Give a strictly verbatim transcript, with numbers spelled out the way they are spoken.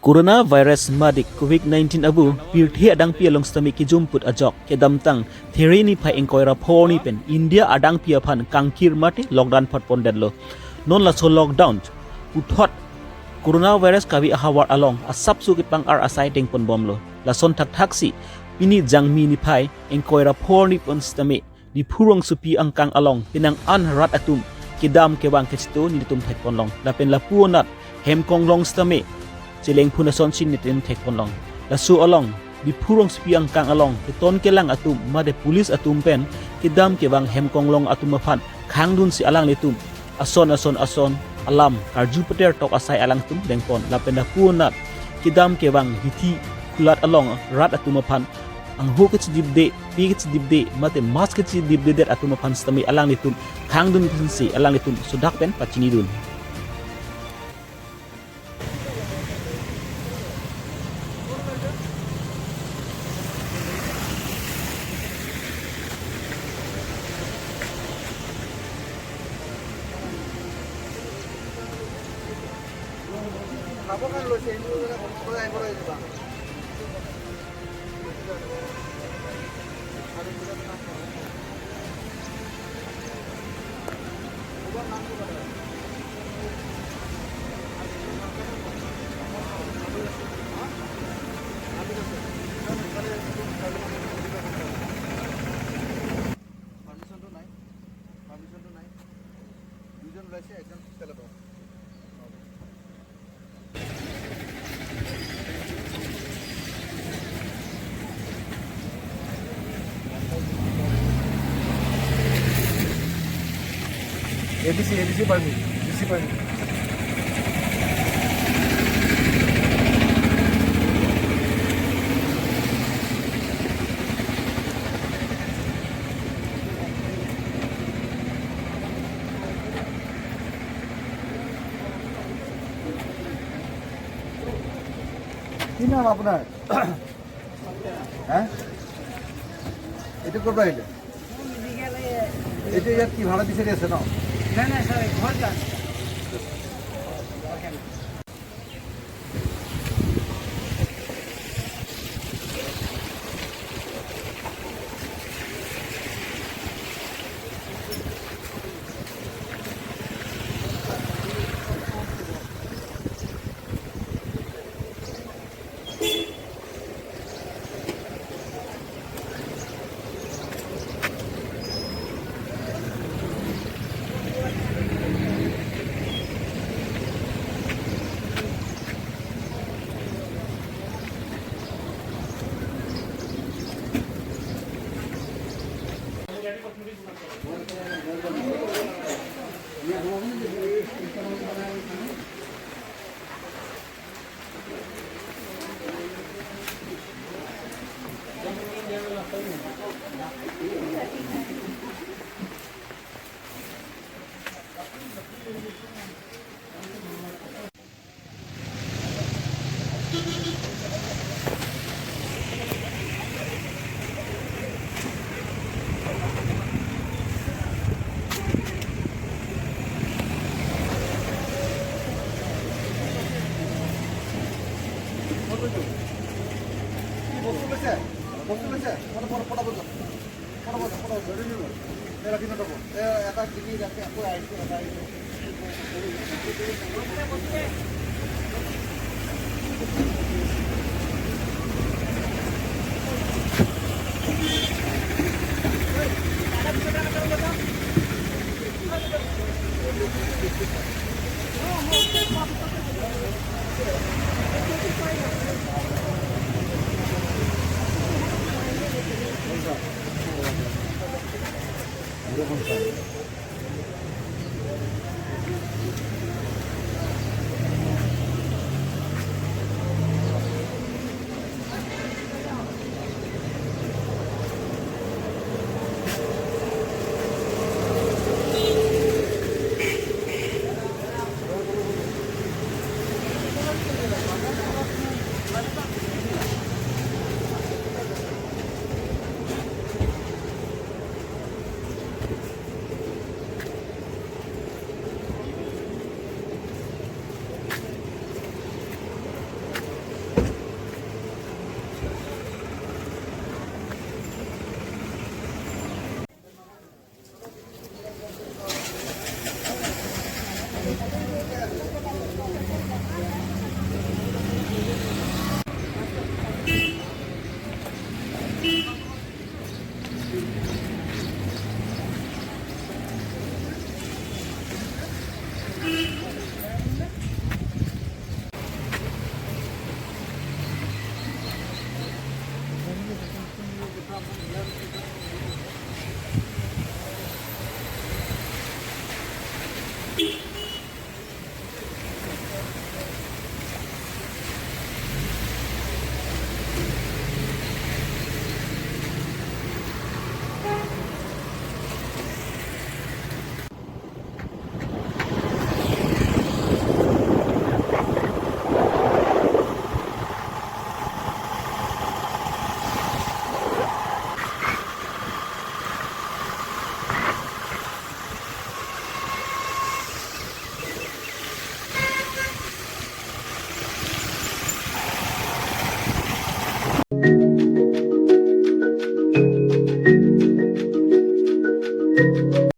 Coronavirus madik covid nineteen abu pirthe adangpi along sitame kijumput ajok kedamtang There niphai ingkoi ra pho arni pen India adangpi aphan kangkir mate lockdown phot pondetlo. Non laso lockdown puthot coronavirus kave ahavar along asapso kepang-ar asai tengpon bomlo. Lason thakthaksi pini Jangmi niphai ingkoi ra pho arni pen sitame Diphu rongsopi angkang along penang an rat atum kedam kevang kachito nelitum thekponlong. Lapen lapu anat Hemkonglong sitame chelengphun asonsi nelitum thekponlong. Laso along Diphu rongsopi angkang along keton kelang atum mate police atum pen kedam kevang Hemkonglong atum aphan khangdunsi alanglitum ason ason ason alam karju peter tok asai alangtum dengpon. Lapen lapu anat kedam kevang hithi kulat along rat atum aphan angho kachidipde, pi kachidipde mate mask kachidipdedet atum aphan sitame alanglitum khangdun pensi alanglitum sodak pen pachinidun. পাৰ্মিশ্যনটো নাই, পাৰ্মিশ্যনটো নাই। দুজন ওলাইছে, একজন চেলাব। A D C, A D C পাৰ্মি, D C পাৰ্মি। কি নাম আপোনাৰ? হা? এইটো ক'ৰ পৰা আহিলে? এইটো ইয়াত কি ভাড়া বিচাৰি আছে ন? নাই, নাই, ছাৰ, ঘৰ যাম।